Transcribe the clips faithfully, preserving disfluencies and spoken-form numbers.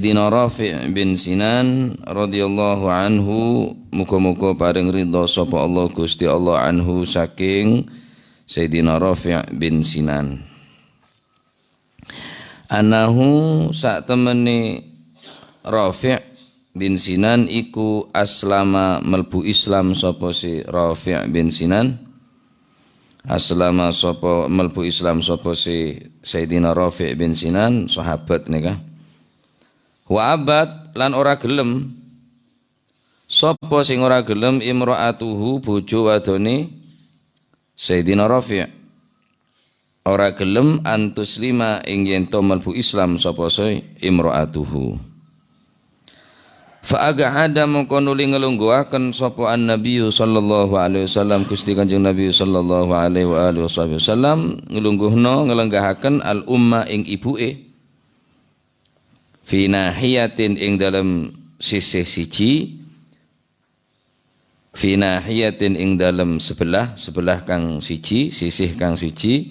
Sayyidina Rafi' bin Sinan radhiyallahu anhu, moga-moga paring ridha sapa Allah, Gusti Allah, anhu, saking Sayyidina Rafi' bin Sinan. Annahu, satemene Rafi' bin Sinan iku aslama, melbu Islam sapa si Rafi' bin Sinan. Aslama sapa, melbu Islam sapa si Sayyidina Rafi' bin Sinan, sahabat neka. Wa abat, lan ora gelem. Sapa sing ora gelem? Imra'atuhu, bojo wadone Sayyidina Rafi'. Ora gelem antuslima ing yen to melbu Islam sapa se imra'atuhu. Fa aq'ada, mongko nuli ngelungguaken sapa an-nabiyyu sallallahu alaihi wasallam, Gusti Kanjeng Nabi sallallahu alaihi wa alihi wasallam, ngelungguhno, ngelenggahaken al-umma ing ibu'e. Fi nahiyatin ing dalem sisih siji, fi nahiyatin ing dalem sebelah, sebelah kang siji, sisih kang siji.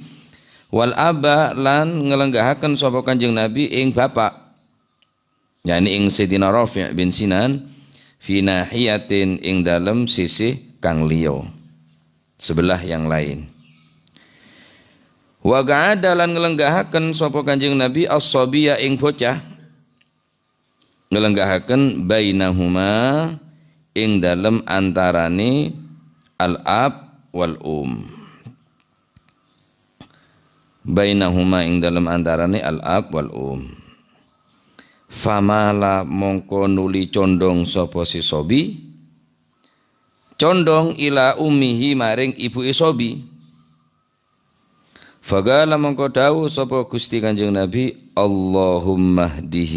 Wal aba, lan ngelenggahaken sapa Kanjeng Nabi ing bapa'. Yani ing Sayyidina Rafi' bin Sinan, fi nahiyatin ing dalem sisih kang liya. Sebelah yang lain. Wa qa'ada, lan ngelenggahaken sapa Kanjeng Nabi as-sabiya ing bocah. Ngelenggahaken bainahuma ing dalem antarane al-ab wal um. Bainahuma ing dalem antarane al-ab wal um. Famala, mongko nuli condong sapa si sobi. Condong ila ummihi maring ibu'e sobi. Faqala, mongko dawuh sapa Gusti Kanjeng Nabi, "Allahummahdih."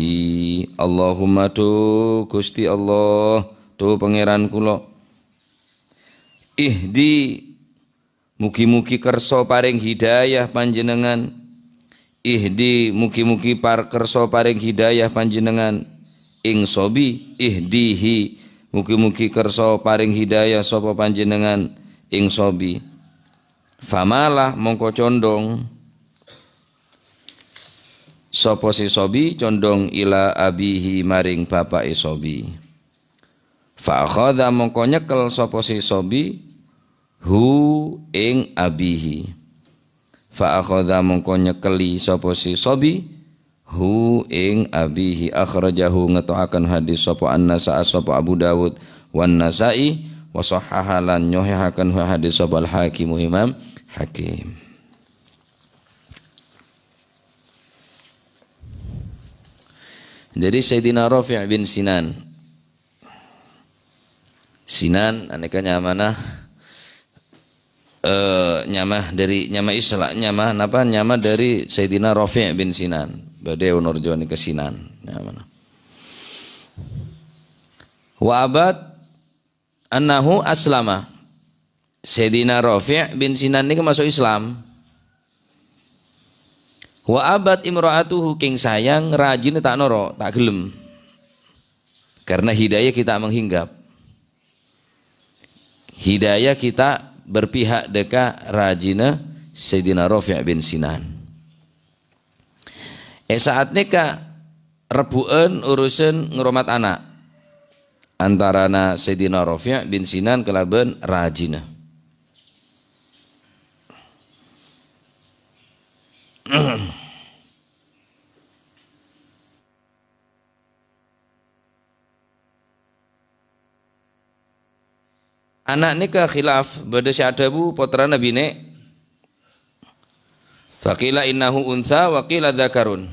Allahumma, dhu Gusti Allah, dhu Pangeran kula. Ihdi, mugi-mugi kersa paring hidayah panjenengan. Ihdi, mugi-mugi par-, kersa paring hidayah panjenengan ing sobi. Ihdihi, mugi-mugi kersa paring hidayah sapa panjenengan ing sobi. Famala, mongko condong sapa si sobi, condong ila abihi maring bapake sobi. Fa akhadha, mongko nyekel sapa si sobi, hu ing abihi. Fa akhadha, mongko nyekeli sapa si sobi, hu ing abihi. Akhrajahu, ngeto'aken hadis sapa An-Nasa-, sapa Abu Dawud, wan Nasa'i, wa sahhaha, lan nyohihaken hadis sapa Al-Hakimu, Imam Hakim. Jadi Sayyidina Rafi' bin Sinan. Sinan aneka nyamana, eh, nyama dari, nyama Islam, nyama napa? Nyama dari Sayyidina Rafi' bin Sinan. Badhe onorjo neka Sinan nyamana. Wa abad annahu aslama. Sayyidina Rafi' bin Sinan niki masuk Islam. Wa abat imra'atuhu, keng sayang rajina ta' noro', ta' gelem. Karena hidayah kita menghinggap. Hidayah kita berpihak deka rajina Sayyidina Rafi' bin Sinan. E sa'at neka, rebbu'an urusan ngromat ana' antarana Sayyidina Rafi' bin Sinan kalaban rajina. Ana' neka khilaf, badha se adhabu pottrana bine'. Faqila innahu untha wa qila dzakarun.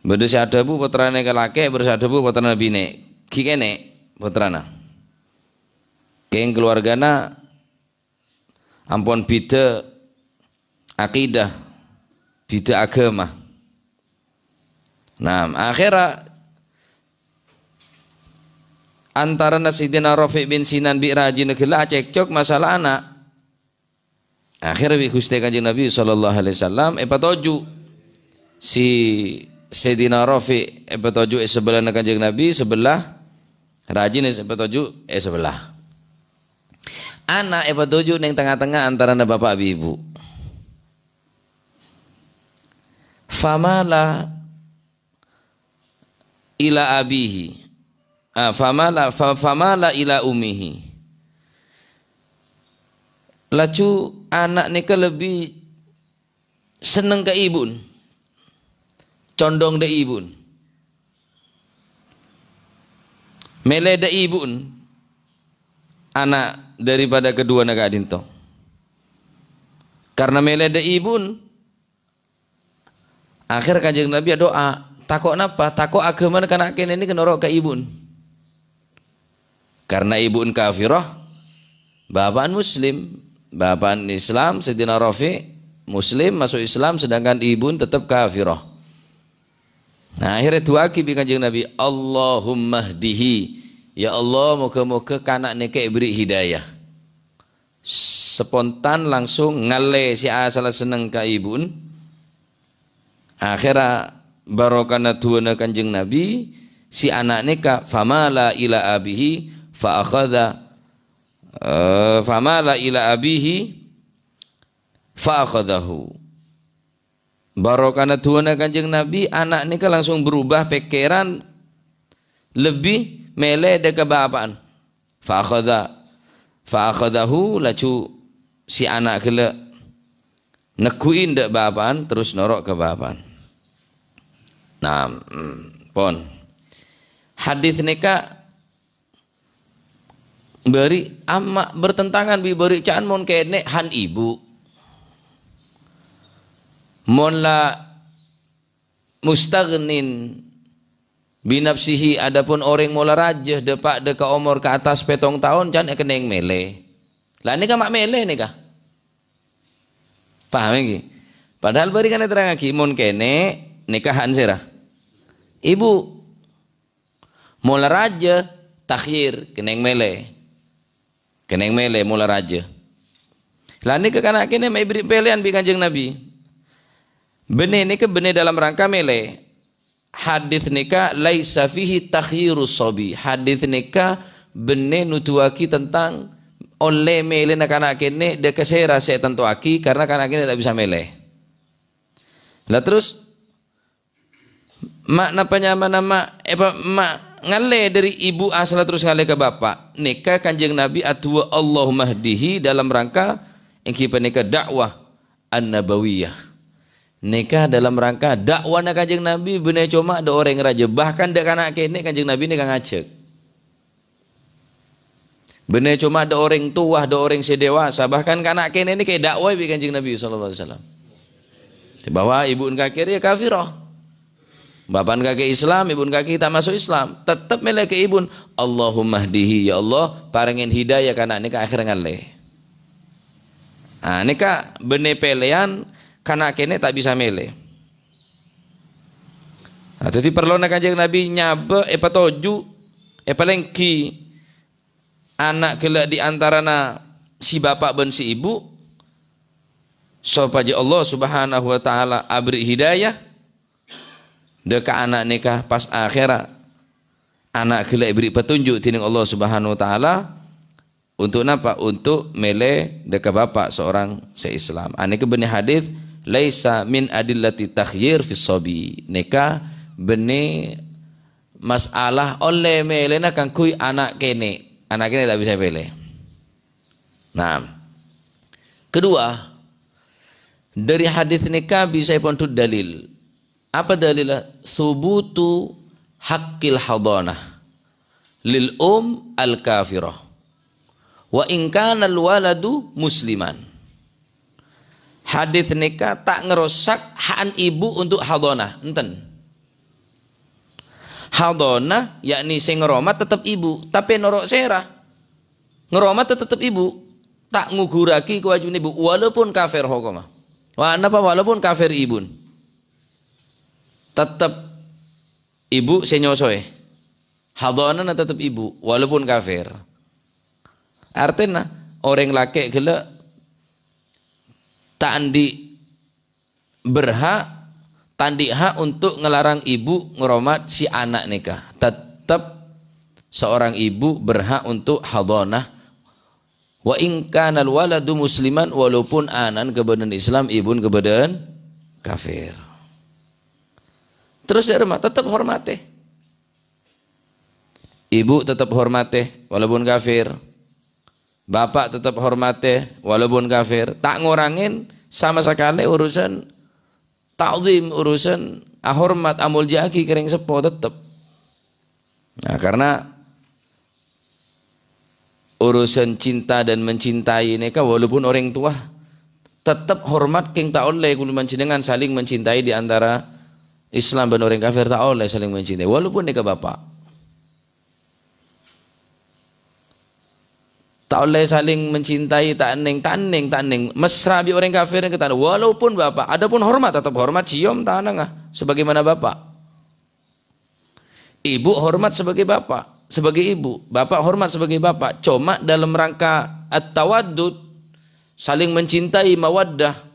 Badha se adhabu pottrana neka lake', badha se adhabu pottrana bine'. Gi' kene' pottrana. Keng keluargana ampon bida akidah, bida agama. Nah, akhera antarana Sayyidina Rafi' bin Sinan bi' rajina gella' acekcok masalah ana'. Akhera bi' Guste Kanjeng Nabi sallallahu alaihi wasallam epatoju'. Si Sayyidina Rafi' epatoju' e sebelahna Kanjeng Nabi, sebelah, rajina epatoju' e sebelah. Ana' epatoju' neng tengnga-tengnga antarana bapa' bi' ibu. Famala ila abihi. Ah, famala, fa-, famala ila ummihi. Laju ana' nèka lebbi senneng ka ibu'en. Condong dâ' ibu'en. Mèlè dâ' ibu'en ana' daripada kaduwâna ka'dinto. Karna mèlè dâ' ibu'en, akhèr Kanjeng Nabi adu'a. Tako' napa? Tako' aghâmana kana' kènè' nèka noro' ka ibu'en. Karna ibu'en kafirah, bapa'en muslim. Bapa'en Islam, Sayyidina Rafi', muslim, maso' Islam, sedangkan ibu'en tetep kafirah. Nah, akhirnya du'aaghi bi' Kanjeng Nabi, "Allahumma hdihi." Ya Allah, moga-moga kana' nèka èberri' hidayah. Spontan langsung ngallè sè asalla senneng ka ibu'en. Akhèra barokana du'âna Kanjeng Nabi, si ana' nèka famala ila abihi fa akhadha, eh, famala ila abihi fa akhadhahu. Barokana du'âna Kanjeng Nabi, ana' nèka langsung berubah pèkkèran, lebbi mèlè dâ' ka bapa'en. Fa akhadha, fa akhadhahu, laju si ana' ghellâ' negghu'i dâ' bapa'en, terros noro' ka bapa'en. Nah, mm, pon. Hadis nèka bâri' amma' bertentangan bi' bâri' ca'an mon kènè' han ibu'. Mon la mustaghnin binafsihi, adapun orèng mola rajâ dâpa' dâ' ka omor ka attas pètto taon, can èkennèng mèlè. La nèka ma' mèlè nèka. Paham ènggi? Padahal bâri' kan èterrangaghi, mon kènè' nèka han sèra? Ibu'. Mola rajâ, takhyir, kennèng mèlè. Kennèng mèlè mola rajâ. La nèka kana' kènè' ma' èberri' pèlèyan bi' Kanjeng Nabi. Bânnè nèka bânnè dalam rangka mèlè. Hadis nèka laisa fihi takhyirus shabi. Hadis nèka bânnè nuduwaghi tentang ollè mèlèna kana' kènè' dâ' ka sèra sè ètantowaghi, karna kana' kènè' ta' bisa mèlè. La terros, ma' napa nyamana ma', èpa-, ma' ngallè dâri ibu' asalla terros ngallè ka bapa'. Nèka Kanjeng Nabi adu'a Allahumma hdihi dalam rangka ènggi panèka da'wah an-nabawiyah. Nèka dalam rangka da'wana Kanjeng Nabi bânnè coma dâ' orèng rajâ, bahkan dâ' kana' kènè' Kanjeng Nabi nèka ngajhâk. Bânnè coma dâ' orèng towa, dâ' orèng sè dewasa, bahkan kana' kènè' nèka èda'waè bi' Kanjeng Nabi sallallahu alaihi wasallam. Bahwa ibu'en kakè rèya kafirah. Bapa'en kakè Islam, ibu'en kakè ta' maso' Islam. Tettep mèlè ka ibu'en, "Allahumma hdihi, ya Allah, parèngè hidayah kana' nèka akhèr ngallè." Ah, nèka bânnè pèlèyan, kana' kènè' ta' bisa mèlè. Nah, dhâddhi parlona Kanjeng Nabi nyabâ èpatoju', èpalèngghi ana' ghellâ' di antarana si bapa' bân si ibu', sopajâ Allah Subhanahu wa Ta'ala aberri' hidayah dâ' ka ana' nèka pas akhèra ana' ghellâ' èberri' patonju' dhinèng Allah Subhanahu wa Ta'ala. Untuk napa? Untuk mèlè dâ' ka bapa' seorang sè Islam. Anèka bânnè hadis, "Laisa min adillati takhyir fis shabi." Nèka bânnè masalah ollè mèlèna kaangghuy ana' kènè'. Ana' kènè' ta' bisa pèlè. Nah. Kedua, dâri hadis nèka bisa èpondhut dalil. Apa dalilla? Subutu haqqil hadanah lil um al kafirah. Wa in kana al waladu musliman. Hadis nèka ta' ngerosak ha'an ibu untuk hadanah, enten. Hadanah, yakni sè ngeromat tetep ibu, tapè noro' sèra. Ngeromat tetep ibu, ta' ngugurraghi kawâjibhân ibu, walaupun kafir hokomma. Wa-, napa walaupun kafir ibu'en? Tetep ibu sè nyosowè. Hadanana tetep ibu, walaupun kafir. Artèna, orèng lakè' ghellâ' ta' andi' berhak, ta' andi' hak untuk ngelarang ibu ngeromat si ana' nèka. Tetep seorang ibu berhak untuk hadanah. Wa in kana al waladu musliman, walaupun ana'en kabâdâ'ân Islam, ibu'en kabâdâ'ân kafir. Terros dâ' remma, tetep hormatè. Ibu tetep hormatè, walaupun kafir. Bapa' tetep hormatè, walaupun kafir. Ta' ngorangè sama sakalè urusan ta'zim, urusan ahormat, amolja'aghi ka rèng seppo tetep. Nah, karena urusan cinta dan mencintai nèka, walaupun orang tua, tetep hormat, kèng ta' ollè kaulâ panjhennengngan saling mencintai di antara Islam bân orang kafir, ta' ollè saling mencintai, walaupun nèka bapa'. Ta' ollè saling mencintai, ta' ennèng, ta' ennèng, ta' ennèng. Mesra bi' orang kafir nèka ta' ennèng, walaupun bapa'. Adapun hormat, tetep hormat, cium tanangnga, sebagaimana bapa'. Ibu hormat sebagai bapak, sebagai ibu. Bapak hormat sebagai bapak. Cuma dalam rangka at-tawaddud, saling mencintai, mawaddah,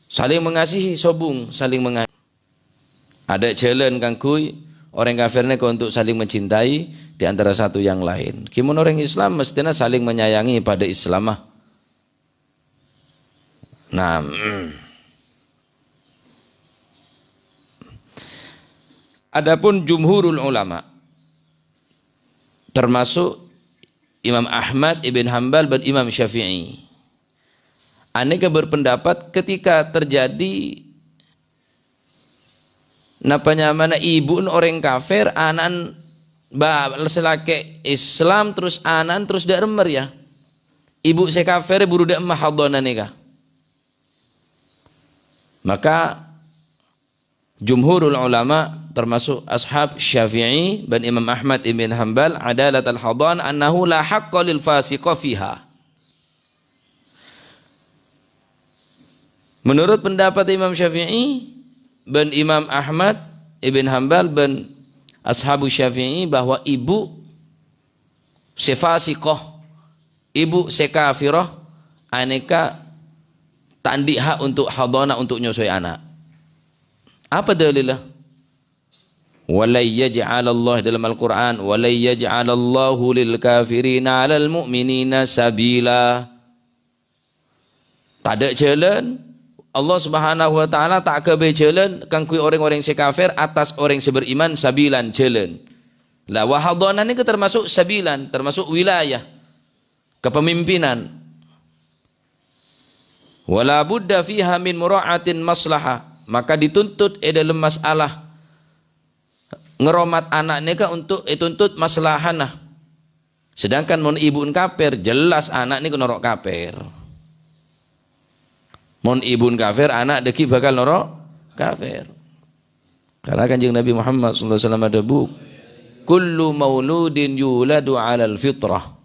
saling mengasihi, sobung, saling mengasihi. Adâ' jhâlân kaangghuy orèng kafir nèka untuk saling mencintai di antara satu yang lain. Ghi mon orèng Islam mesthèna saling menyayangi padâ Islama. Nah, mm. Adapun jumhurul ulama, termasuk Imam Ahmad ibn Hambal dan Imam Syafi'i, anèka berpendapat ketika terjadi, napa nyamana, ibu'en orèng kafir, ana'en ba-, sè lakè' Islam, terus ana'en terus dâ' remma rèya. Ibu sè kafir buru dâ' remma hadhana nèka. Maka jumhurul ulama, termasuk ashab Syafi'i dan Imam Ahmad ibn Hambal, adalatal hadhan annahu la haqqa lil fasiqa fiha. Menurut pendapat Imam Syafi'i dan Imam Ahmad ibn Hambal dan ashabu Syafi'i, bahwa ibu sè fasiqah, ibu sè kafirah, anèka ta' andi' hak untuk hadhana, untuk nyosoè ana'. Apa dalilla? "Wa lan yaj'alallah," dalam Al-Qur'an, "Wa lan yaj'alallahu lil kafirina 'alal mu'minina sabila." Tadâ' jhâlân, Allah Subhanahu wa Ta'ala ta' aghâbây jhâlân kaangghuy rèng-orèng sè kafir atas orèng sè beriman, sabilan, jhâlân. Lah, wa hadhana nèka termasuk sabilan, termasuk wilayah, kepemimpinan. "Wa la budda fiha min mura'atin maslahah," maka dituntut è dâlem masalah ngeromat ana' nèka untuk ètuntut maslahana. Sedangkan mon ibu'en kafir, jelas ana' nèka noro' kafir. Mon ibu'en kafir, ana' dhâggi' bakal noro' kafir. Karena Kanjeng Nabi Muhammad sallallahu alaihi wasallam adhâbu, "Kullu mauludin yuladu 'alal fitrah,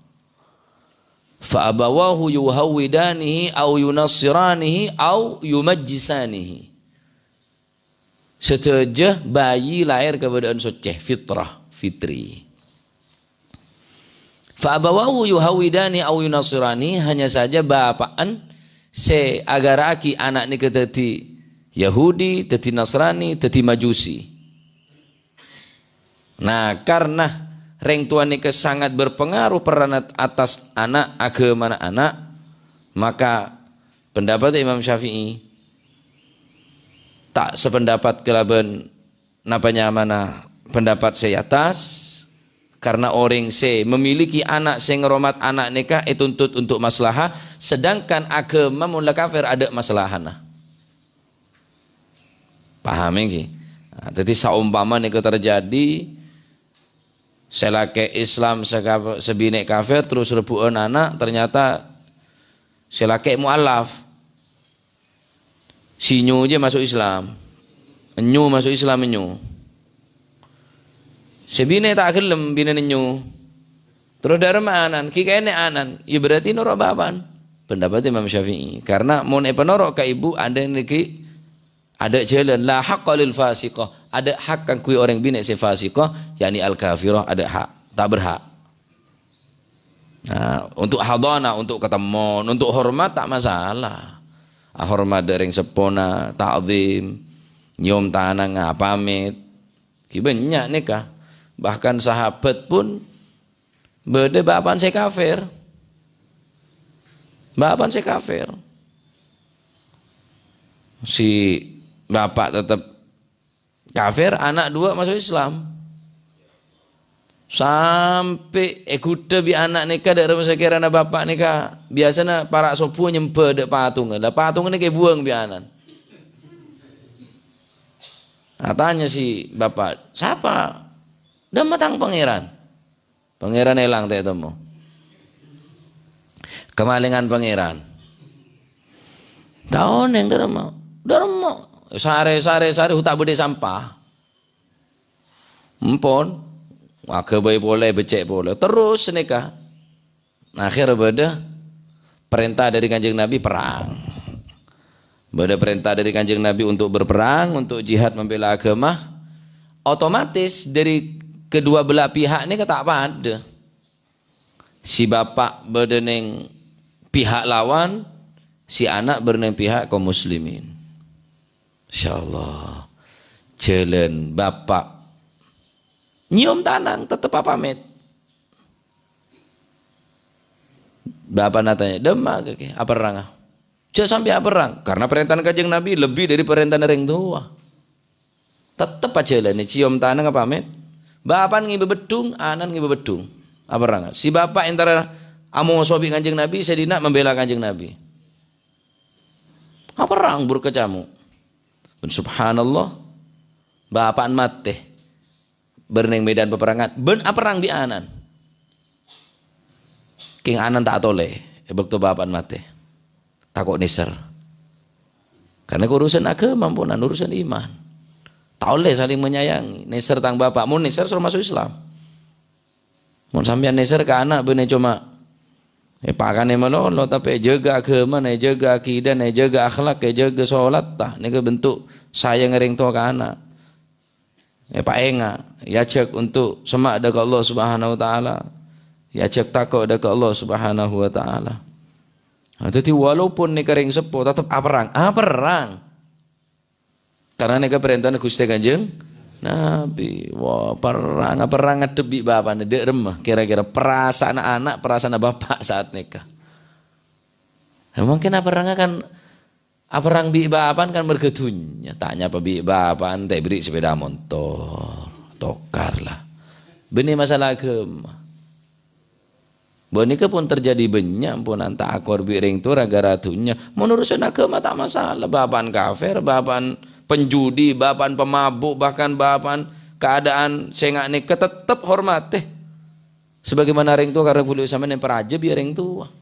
fa abawahu yuhawwidanihi aw yunassiranihi aw yumajjisanihi." Sadhâjâ bayi lahir kabâdâ'ân soccè, fitrah, fitri. "Fa abawahu yuhawwidani aw yunassirani," hanya saja bapa'en sè aghârâ'aghi ana' nèka dhâddhi Yahudi, dhâddhi Nasrani, dhâddhi Majusi. Nah, karena rèng towa nèka sangat berpengaruh peran at-, atas ana', aghâmana ana', maka pendapat Imam Syafi'i ta' sependapat kalabân napa nyamana pendapat sè è attas, karena orèng sè memiliki ana' sè ngeromat ana' nèka ètuntut untuk maslahah, sedangkan aghâma mon la kafir adâ' maslahana. Paham, ènggi? Nah, dhâddhi saompama nèka terjadi, sè lakè' Islam, sè ka-, sè binè' kafir, terus rebbhu'ân ana', ternyata sè lakè' mu'alaf. Sè nyo jâ maso' Islam. Nyo maso' Islam, nyo. Sè binè' ta' ghellem, binèna nyo. Terros dâ' remma ana'en, ghi' kènè' ana'en. Yâ berarti noro' bapa'en. Pendapat Imam Syafi'i. Karena mon èpanoro' ka ibu, adâ' nèkè, adâ' jhâlân, la haqqa lil fasiqah. Adâ' hak kaangghuy orèng binè' sè fasiqah, yakni al-kafirah, adâ' hak. Ta' berhak. Nah, untuk hadhana, untuk katemmon, untuk hormat ta' masalah. Ahormat dâ' rèng seppona, ta'zim, nyom tanangnga, pamèt. Ghi' bânnya' nèka. Bahkan sahabat pun bâdâ bapa'en sè kafir. Bapa'en sè kafir. Sè bapa' tetep kafir, ana' duwâ' maso' Islam. Sampè' èghudhâ bi' ana' nèka dâ' remma sakèrana bapa' nèka. Biyasana para' sobbhu nyembâ dâ' patongnga. La patongnga nèka èbuwâng bi' ana'na. Atanya si bapa', "Sapa?" "Dâ' remma tang pangèran." Pangèran èlang ta' ètemmo. Kamalèngan pangèran. Ta' onèng dâ' remma. Dâ' remma. Sarè, sarè, sarè, ta' bâdâ sampah. Empon. Aghâbây polè, beccè' polè. Terros nèka. Akhèr bâdâ parènta dâri Kanjeng Nabi perang. Bâdâ parènta dâri Kanjeng Nabi untuk berperang, untuk jihad membela agama. Otomatis dâri kedua belah pihak nèka ta' padâ. Si bapa' bâdâ neng pihak lawan, si ana' bâdâ neng pihak kaum muslimin. Insyaallah. Jhâlân bapa' nyèyom tanang, tetep apamèt. Bapa'na atanya, "Dâ' remma kakè aperranga?" "Jhâ' sampè' aperrang, karena parèntana Kanjeng Nabi lebbi dâri parèntana rèng towa." Tetep ajhâlânè, cèyom tanang apamèt. Bapa'na ngibâ bheddhung, ana'na ngibâ bheddhung. Aperranga. Si bapa' èntara amoso bi' Kanjeng Nabi, sè dinna' membela Kanjeng Nabi. Aperrang buru kacamu. Bân subhanallah, bapa'na matè. Bâr neng medan paperrangan, bân aperrang bi' ana'na. Kèng ana'na ta' atolè è bâkto bapa'na matè. Tako' nèser. Karena urusan agama, amponan, urusan iman. Ta' ollè saling menyayangi. Nèser tang bapa'. Mon nèser, soro maso' Islam. Mon sampèyan nèser ka ana' bânnè coma èpakanè malolo, tapè èjâgâ agamana, èjâgâ akidana, èjâgâ akhlak, èjâgâ solatta. Nèka bentuk sayang orèng towa ka ana'. Èpaènga', èajhâk untuk sema' dâ' ka Allah Subhanahu wa Ta'ala, èajhâk tako' dâ' ka Allah Subhanahu wa Ta'ala. Nah, dhâddhi walaupun nèka rèng seppo, tetep aperrang, aperrang. Karena nèka parèntana Ghustè Kanjeng Nabi. Wah, perrang, aperrang ngadhep bi' bapa'na, dâ' remma. Kira-kira perasaanna ana', perasaanna bapa' saat nèka. Ya, mungkin aperranga kan Aperrang bi' bapa'na kan merga dhunnya. Ta' nyapa bi' bapa'na, ta' èberri' sepeda motor. Tokar la. Bânnè masalah agama. Bânnè nèka pon terjadi bânnya', amponan ta' akor bi' rèng towa ra-ghârâ dhunnya. Mon urusan agama ta' masalah. Bapa'na kafir, bapa'na penjudi, bapa'na pemabuk, bahkan bapa'na keadaan sè nga' nèka tetep hormatè. Sebagaimana rèng towa karena kulâ sampèyan èparaja bi' rèng towa.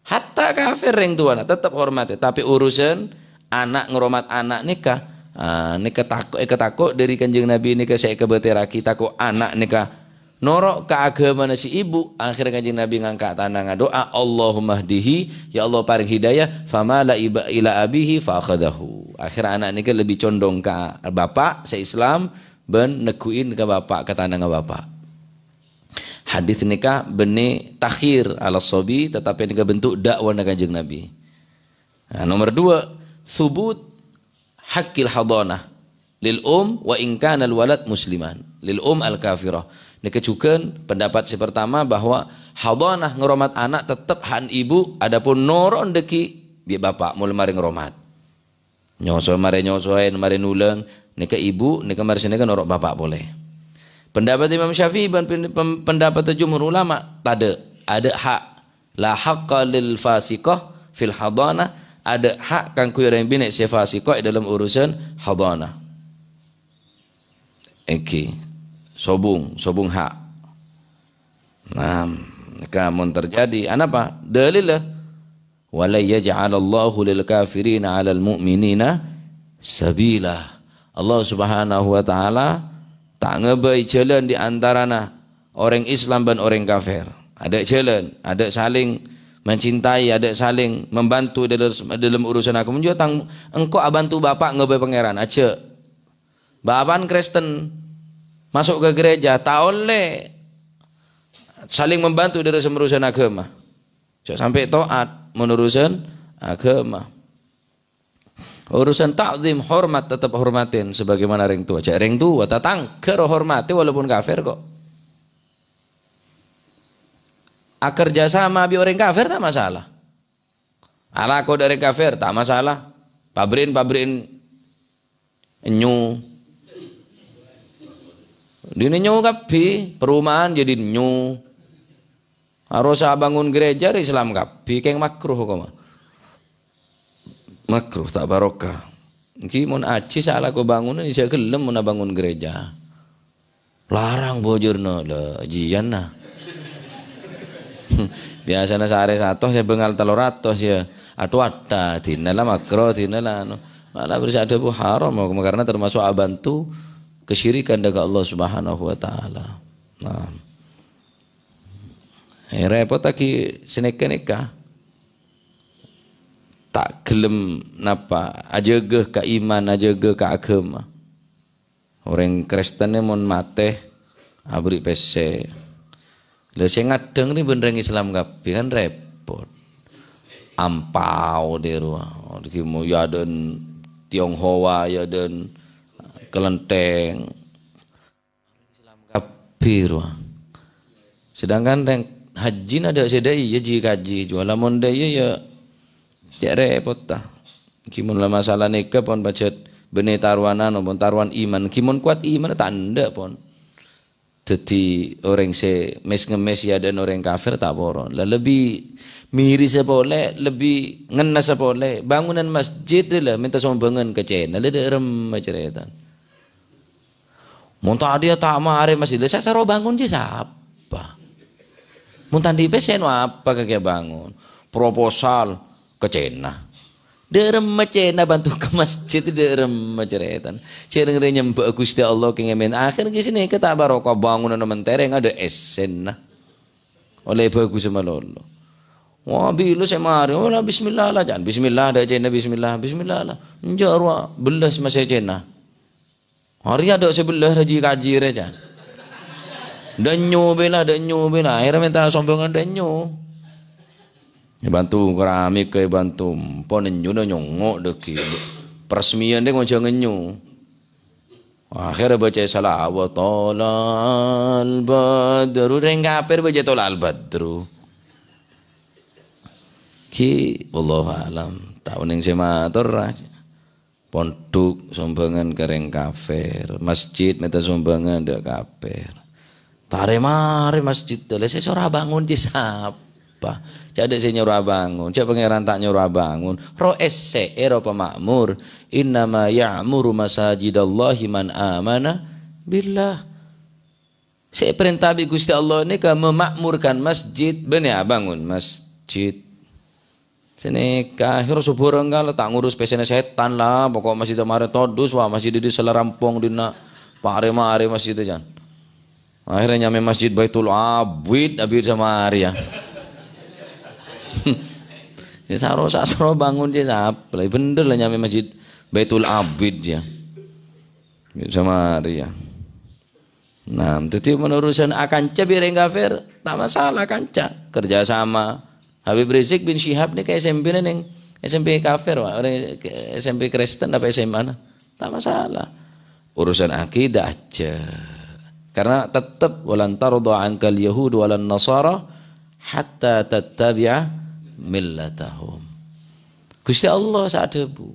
Hatta kafir rèng towana tetep hormatè, tapè urusan ana' ngoromat ana' nèka, ah, nèka tako', èkatako' dâri Kanjeng Nabi nèka sè èkabâtèrraghi, tako' ana' nèka noro' ka agamana si ibu. Akhirnya Kanjeng Nabi ngangka' tanangnga, du'a, "Allahumma hdihi, ya Allah parèng hidayah, famala iba-, ila abihi fa akhadhahu." Akhirnya ana' nèka lebbi condong ka bapa' sè Islam bân neggu'i ka bapa', ka tanangnga bapa'. Hadis nèka bânnè takhir ala sobi, tetapi nèka bentuk dakwana Kanjeng Nabi. Nah, nomor dua, subut haqqil hadanah lil um wa in kana al walad musliman, lil um al kafirah. Nèka jhughân pendapat sè pertama bahwa hadanah ngoromat ana' tetep ha'na ibu, adapun noro' dhâggi' bi' bapa' molaè marè ngoromat. Nyoso, marè nyosoè, marè nulung, nèka ibu, nèka marè sanèka noro' bapa' polè. Pendapat Imam Syafi'i bân pen-, pem-, pendapat jumhur ulama, tadâ', adâ' hak. La haqqa lil fasiqah fil hadanah, adâ' hak kaangghuy orèng binè' sè fasiqah è dâlem urusan hadanah. Èngghi, sobung, sobung hak. Nah, nèka mon terjadi, anapa? Dalilla, "Wa la yaj'alallahu lil kafirina 'alal mu'minina sabila." Allah Subhanahu wa Ta'ala ta' ngabây jhâlân di antarana orèng Islam bân orèng kafir. Adâ' jhâlân, adâ' saling mencintai, adâ' saling membantu dalam, dalam urusan agama. Jhâ' tang engko' abânto bapa' ngabây Pangèran, ajâ'. Bapa'na Kristen, maso' ka gereja, ta' ollè saling membantu dalam urusan agama. Jhâ' sampè' to'at mon urusan agama. Urusan ta'zim, hormat, tetep hormatin sebagaimana rèng towa. Jhâ' rèng towa, tatangghâ ro hormatè walaupun kafir kok. Akerja sama bi' orèng kafir ta' masalah. Alako dâ' orèng kafir ta' masalah. Pabri'in-pabri'in enyu. Dinna nyo kabbhi, perumahan jadi nyo. Harus abangun gereja, Islam kabbhi, keng makruh koma. Makruh, ta' barokah. Enggi mon aji sala ko bangunan, bisa gelem mon abangun gereja. Larang bojurna, la, jiyan nah. Biasana sare satos ya bengal tello ratos ya. Atu ada, dina la makro, dina la anu. Malah bisa ada bu haram, karena termasuk abantu kesyirikan dengan Allah Subhanahu wa Ta'ala. Nah. Eh, repot lagi seneka-neka. Tak gelem napa, ajaga ka iman, ajaga ka agama. Orèng Kristen mon matè, aberri' pèssè. Lah, sè ngadheng nè bân rèng Islam kabbhi, kan repot. Ampao dè rowa. Dâgghi' mo yâ dân Tionghoa, yâ dân Kelenteng. Islam kabbhi rowa. Sedangkan rèng hajjina dâ' sè dâ' iyâ ji-kaji. Jhuwâ lamon dâ' iyâ yâ cè' repot, ta. Ghi mon la masalah nèka pon pajhât bânnè tarowan anu, pon tarowan iman. Ghi mon kowat iman ta' endâ' pon. Dhâddhi orèng sè mès-ngemmès è adâ'na orèng kafir ta' poron. La lebbi mirisa polè, lebbi ngennessa polè. Bangunan masjid la mènta sombhângan ka Cèna, la dâ' remma carètana. Mon ta' dâ' ta' marè masjid, la sè soro bangun jiyâ sapa? Mon ta' andi' pèssè, no apa kakè bangun? Proposal ka Cèna. Dâ' remma Cèna bantu ka masjid, dâ' remma carètana. Sè rèng-rèng nyembâ Ghustè Allah kèngèng mèn. Akhèr ghi' sè nèka ta' barokah, bangunanna mentèrèng adâ' èssèna. Ollè bhâghus malolo. Wah, bilâ sè marè, oh, la bismillah la, can. Bismillah, dâ' Cèna, bismillah, bismillah la. Enjâ' rowa, bellâs masè Cèna. Arèya dâ' sè bellâs rajhi kaji rè, can. Dâ' nyo bela, dâ' nyo bela. Akhèrra mènta sombhângan dâ' nyo. Èbânto keramik, èbânto. Pon nyo na nyongngo' dâgghi'. Peresmian dâ' ngojhângan nyo. Akhèrra bâca salawat, "Thala'al badru." Rèng kafir bâca "Thala'al badru." Ghi, wallahu a'lam. Ta' onèng sè mator, ra. Pondhuk sombhângan ka rèng kafir, masjid mènta sombhângan dâ' kafir. Tarè-marè masjid, la sè soro bangun jiyâ sapa? Jhâ' dâ' sè nyoro bangun, jhâ' Pangèran ta' nyoro bangun. Ro èssè'è, ro pama'mur. "Innama ya'muru masajidallahi man amana billah." Sè èparènta bi' Ghustè Allah nèka memakmurkan masjid, bânnè abangun masjid. Sè nèka, akhèr sobhârâng kala ta' ngurus pèssèna sètan la, pokok masjid marè todus, wah, masjid dhi-, dhi-, sala rampong dhinna', parè-marè masjid, can. Akhèrra nyamè Masjid Baitul Abid, Abid Samaria. Yâ, saro, saro bangun jiyâ sapa? La, bhender la nyamè Masjid Baitul Abid, yâ. Abid Samaria. Nah, dhâddhi mon urusan akanca bi' rèng kafir, ta' masalah kanca. Kerja sama. Habib Rizik bin Syihab nèka S M P-na nèng S M P kafir, wah, orèng S M P Kristen apa S M A-na? Ta' masalah. Urusan akidah ajâ. Karena tetep, "Walan tardha 'ankal yahud walan nasara hatta tattabi'a millatahum." Ghustè Allah sè adhâbu,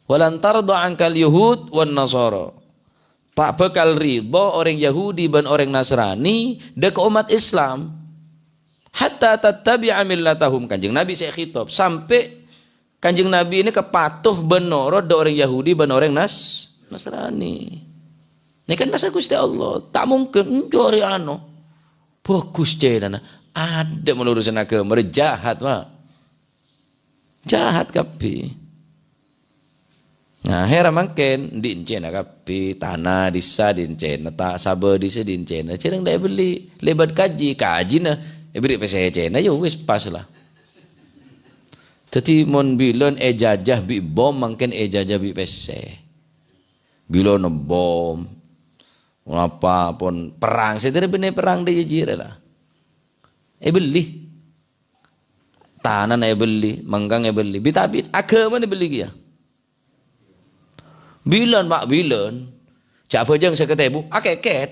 "Walan tardha 'ankal yahud wan nasara." Ta' bhâkal ridho orèng Yahudi bân orèng Nasrani dâ' ka ommat Islam. "Hatta tattabi'a millatahum," Kanjeng Nabi sè èkhitab, sampè' Kanjeng Nabi nèka pato bân norot dâ' orèng Yahudi bân orèng Nas-, Nasrani. Nèka nassa Ghustè Allah, ta' mungkin, enjâ' rè ano. Bhâghus cènana. Adâ' mon urusan aghâma, rè jahat, Pak. Jahat kabbhi. Nah, akhèrra mangkèn, dhi' encèna kabbhi, tana dhisa dhi' encèna, ta-, sabâ dhisa dhi' encèna, jhârâng ta' èbelli. Lèbât kaji, kajina èbherri' pèssè cèna, yâ wis pas la. Dhâddhi, mon bilân èjajah bi' bom, mangkèn èjajah bi' pèssè. Bilân bom, apa pon perrang, sè dhâri bânnè perrang dâ' jâjârâ la. Èbelli. Tanana èbelli, mangkang èbelli, bit-abit, aghâmana èbelli kèya. Bilân, Pak, bilân. Jhâ' abhâjâng sèket èbu, akèkèt.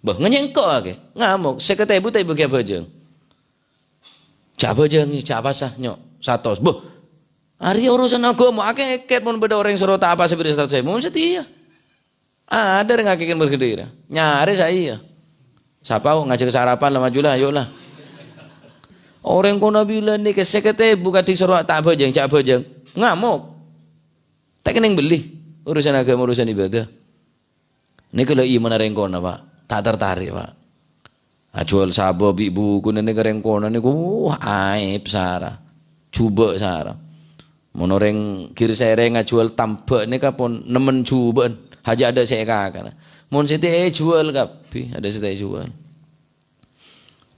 Bâh, nganyèngko' akè, ngamok, sèket èbu ta' èbâghi abhâjâng. Jhâ' abhâjâng, jhâ' apasa, nyo', satos. Bâh, arèya urusan aghâma, akèkèt mon bâdâ orèng soro ta' apasa bherri' satos èbu, mon satèya. Adâ' rèng akèkèn mergedera. Nyarè saè, iyâ. Sapa, oh, ngajhâk sarapan la, maju la, ayo la. Orèng kono bilâ nèka sèket èbu kadhi soro ta' abhâjâng, jhâ' abhâjâng. Ngamok. Ta' kennèng bellè. Urusan agama, urusan ibadah. Nèka la imana rèng kono, Pak. Ta' tertarik, Pak. Ajhuwâl sabo bi' buku nèka rèng kono nèko, wah, aèb sara. Jhubâ' sara. Mon orèng gir sèrèng ajhuwâl tambhâ' nèka pon nemmen jhubâ'ân. Hajâ adâ' sè èkakana. Mon sè ta' èjhuwâl kabbhi, adâ' sè ta' èjhuwâl.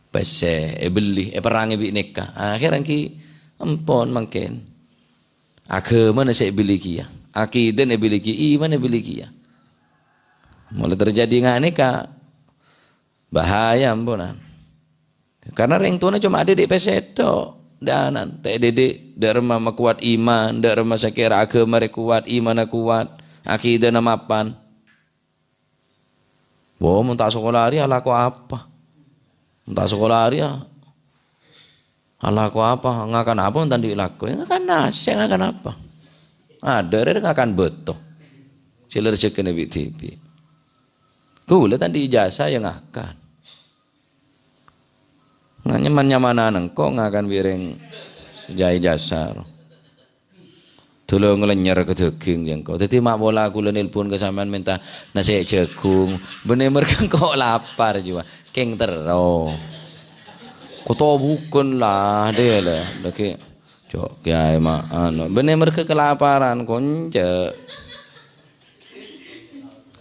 Pèssè èbellè, èperrangè bi' nèka. Akhèr èngghi empon mangkèn. Aghâmana sè èbellè kèya. Akidana èbellè kèya, imanna èbellè kèya. Molaè terjadi nga' nèka, bahaya amponan. Karena rèng towana coma adidik pèssè tok, dânan. Ta' èdidik, dâ' remma makowat iman, dâ' remma sakèra aghâma rè kowat, imanna kowat, akidana mapan. Wo, mon ta' sakola arèya alako apa? Mon ta' sakola arèya alako apa? Ngakan apa mon ta' andi' lako? Ya, ngakan nasè', ngakan apa? Adâ' rè ngakan bâto. Sè la rejhekkèna bi'-dhibi'. Kaulâ ta' andi' ijazah ya ngakan. Nga-, nyaman-nyamanan engko' ngakan bi' rèng sè jhâ' ijazah. Dulâ nglenyer ka dâging sèngko'. Dhâddhi ma' pola kaulâ nelpon ka sampèyan mènta nasè' jhâghung. Bânnè merghâ engko' lapar jiwa. Kèng terro. Koto bukan lah, dè la. Lagi, cok, kiyaè ma', anu. Bânnè merghâ kelaparan, konca'.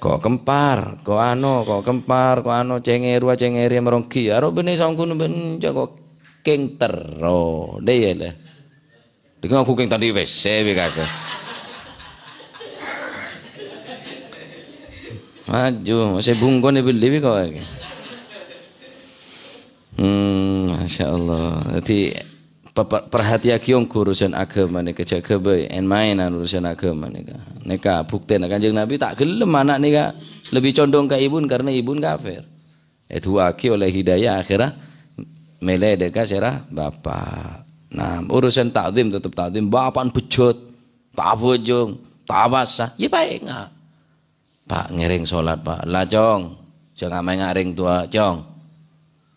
Ko' kempar, ko' ano, ko' kempar, ko' ano, cengè rowa, cengè rèya maronggi. Aro bânnè songghun bân cako' kèng terro. Dè la. Dika aku kèng tadi W C wi kake. Maju, sè bungkona bellè wi kok iki. Hmm, Masya Allah. Jadi, pe-, pe-, perhatiyaghi ongghu urusan agama nèka, jâgâ bhâi, èn-maènan urusan agama nèka. Nèka buktèna Kanjeng Nabi ta' gelem ana' nèka lebih condong ka ibun karena ibun kafir. Èdu'aaghi oleh hidayah akhirnya mèlè dâ' ka sèra bapa'. Nah, urusan ta'zim tetep ta'zim, bapa'na bejjhât, ta' abhâjâng, ta' abasa, ya paènga'. "Pa', ngèrèng solat, Pa'." "La, Cong, jhâ' nga'-maènga' rèng towa, Cong.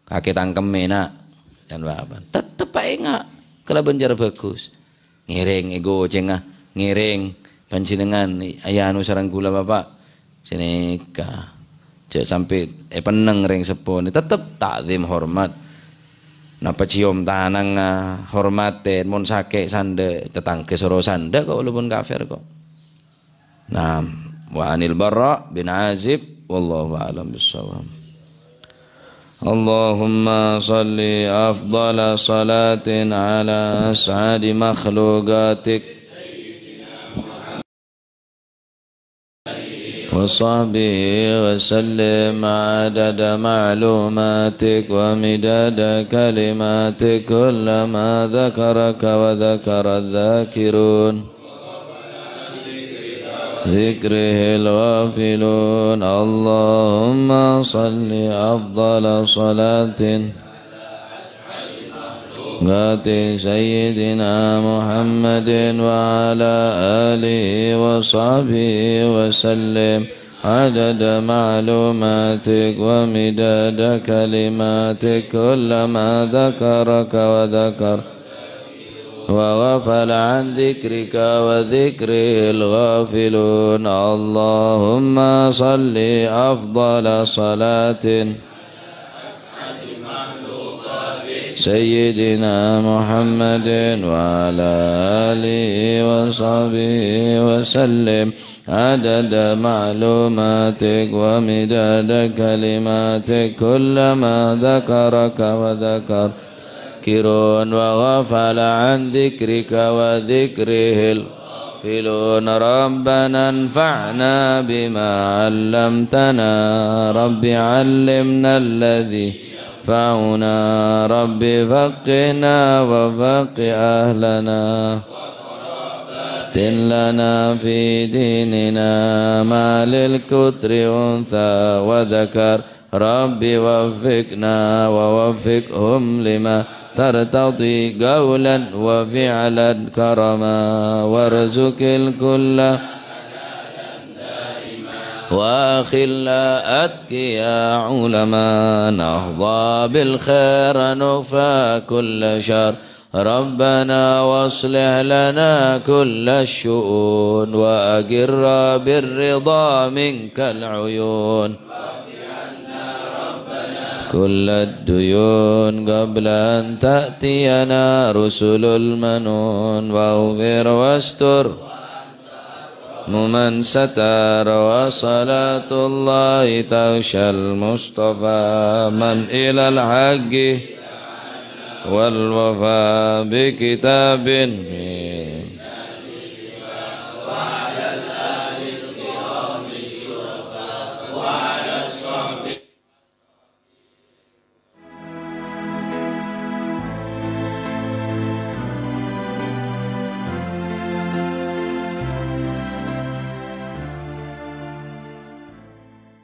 Kakè tangkemmè, Na'." Kan bapa'na. Tetep paènga' kalabân cara bhâghus. Ngèrèng èghocènga, ngèrèng panjhennengngan, ya, anu sareng kaulâ, Bapa'. Sanèka. Jhâ' sampè' èpennèng rèng seppona, tetep ta'zim hormat. Napa ciom tanangnga, hormatè, mon sakè' sandhâ, tatangghâ soro sandhâ kok, walaupun kafir kok. Naam. Wa anil Bara' bin Azib, wallahu a'lam bissawab. Allahumma shalli afdhala shalatin ala as'adi makhluqatik wa sahbihi wa sallim adada ma'lumatik wa midada kalimatik kullama dzakaraka wa dzakara dzakirun. Dzikrihil ghafilun. Allahumma shalli afdhala shalatin ala sayyidina Muhammadin wa ala alihi wa sahbihi wa sallim adada ma'lumatik wa midada kalimatik kullama dzakaraka wa dzakar wa ghafala an dzikrika wa dzikrihil ghafilun. Allahumma shalli afdhala shalatin sayyidina Muhammadin wa ala alihi wa sahbihi wa sallim adada ma'lumatik wa midada kalimatik kullama dzakaraka wa dzakar dzakirun wa ghafala an dzikrika wa dzikrihil ghafilun. Rabbana anfa'na bima 'allamtana. Rabbi 'allimna alladzi yanfa'una. Rabbi faqqihna wa faqqih ahlana. Tin lana fi dinina ma lil kutri untha wa dzakar. Rabbi waffiqna wa waffiqhum lima tartadhi qawlan wa fi'lan karama warzuqil kulla وأخلاء أتقياء علماء، نحظى بالخير نكفى كل شر. ربنا وأصلح لنا كل الشؤون، وأقر بالرضا منك العيون. كل الديون قبل أن تأتينا رسل المنون، واغفر واستر من ستر، وصلاة الله تغشى المصطفى من إلى الحق والوفاء بكتاب من